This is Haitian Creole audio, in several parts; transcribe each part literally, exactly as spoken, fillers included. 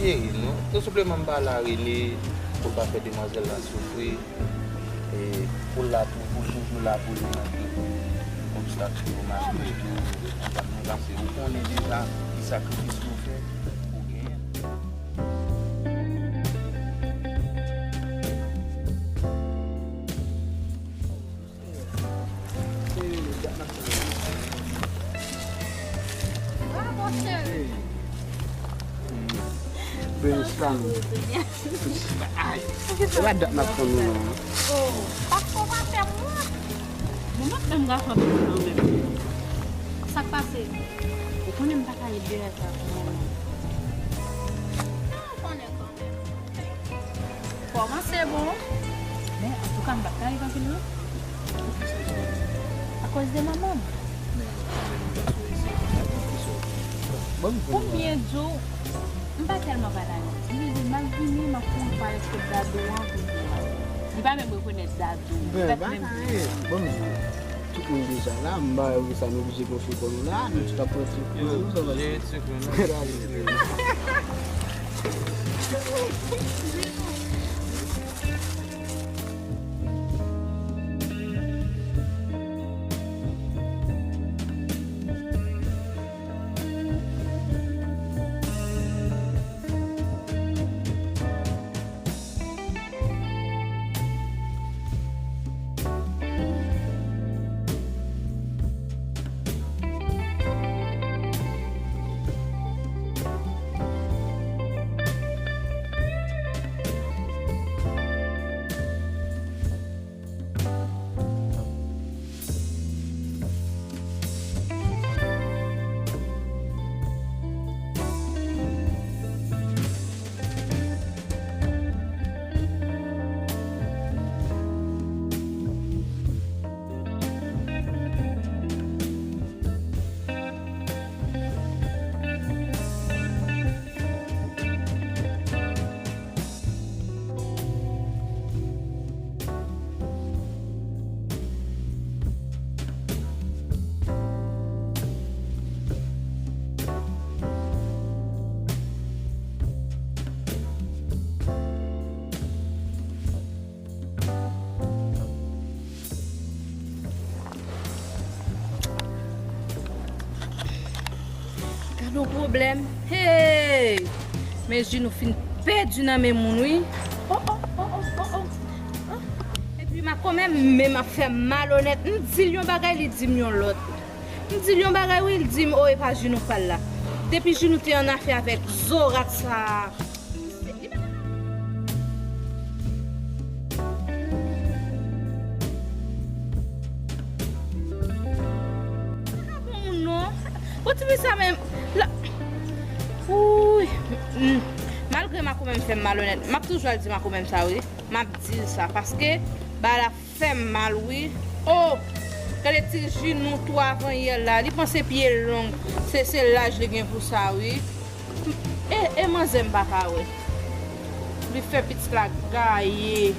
jere l, non. Tou senpleman, m pa la, Rene, pou l pa fè demwazèl la soufri. E pou l la tou, pou Jojo la, pou li nan tout obstak ke yo mache tou, konprann mwen, paske ou konnen deja ki sakrifis nou fè pou genyen l. Bravo, cheri. Bensam. Ay, se pa dat n ap tann nou non. Oh, pa fò pa fè mwen. Bon, m ap menm gason ap tann menm. Sa k pase? Ou konnen m pa ka ret dèyè sa pou mwen. Ou konnen kanmenm. Kòmanse bon. Men antouka, m p ap ka ret anpil non. Akoz de manman m. Pou m byen di w, m pa tèlman pale Ayiti. Li di, m ap vini, m ap kouri pa respè Dadou an pou l vini. Li pa menm rekonèt Dadou. Li pa t menm vini. Bon, m di w, tout moun deja la, m pa wè sa nou oblije gonfle kò nou la, nou tout ap pran ti kò nou, sa va. Pwoblèm. Hey! Men Junou fin pèdi nan men moun, wi. Oh, oh, oh, oh, oh, oh. Ah. Epi makomè menm ap fè malonèt. M di l yon bagay, li di m yon lòt. M di l yon bagay, wi, li di m, oh, e pa Junou pa l la. Depi Junou te annafè avèk zorat sa a. Sa pa bon moun non. Bon, tifi sa menm. La. Wouy. Mm. Malgre makomè m fè m malonèt, m ap toujou al di makomè m sa, wi. M ap di l sa, paske bagay la fè m mal, wi. Oh! Gade ti Junou tou avan yè la. Li panse pye l long. Se, se laj li gen pou sa, wi. E, e manzè m pa ka wè. Li fè pitit la gaye.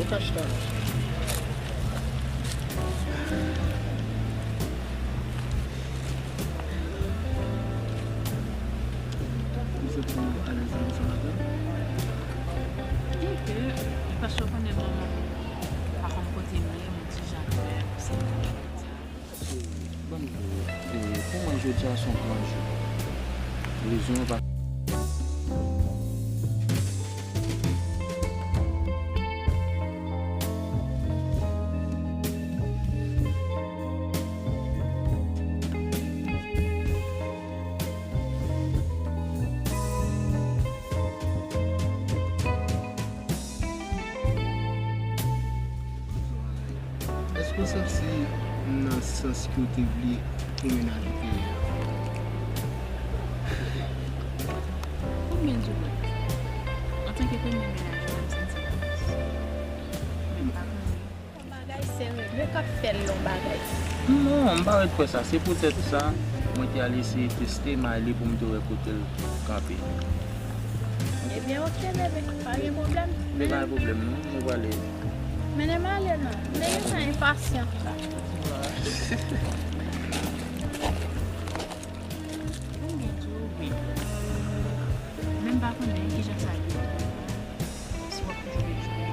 Yo kache talè. Ou sot pou alèz ansanm avè m? Enke, paske w konnen manman m pa konn kote m ye, m di jan fè, se sa. Ban m di w, e, pou mwen, jodi a se yon gran jou. Rezon an pa. Èske w santi nan sans ke w te vle pou mennaj ou te ye a? Pou m byen di w vre, antanke premye mennaj mwen, m santi m alèz. Men m pa konnen. Yon bagay serye, men k ap fè l yon bagay. Non, m pa ret kwè sa. Se poutèt sa, mwen te al eseye teste Miley pou m te wè kote l kanpe. Ebyen, oke, bebe, pa gen pwoblèm. Men pa gen pwoblèm, non. Nou prale. Mennen m ale, non. M te gentan enpasyan. Mwen gen di w wi. Men m pa konnen kijan sa ye. Si w ap toujou ret jwe.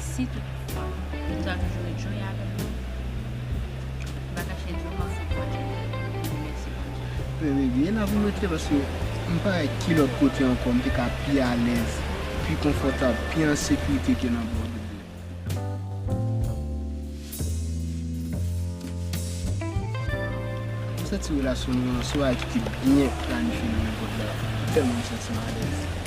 Si toutfwa ou ta toujou ret jwe avèk mwen, m pa kache di w m ap fout Bondye mèsi, Bondye. Men, men, gen la pou m rete paske m pa wè ki lòt kote ankò m te ka pi alèz pi konfòtab, pi an sekirite ke nan bò de bò. M santi relasyon nou an se yon bagay ki te byen planifye nan nenpòt la. Tèlman m santi m alèz.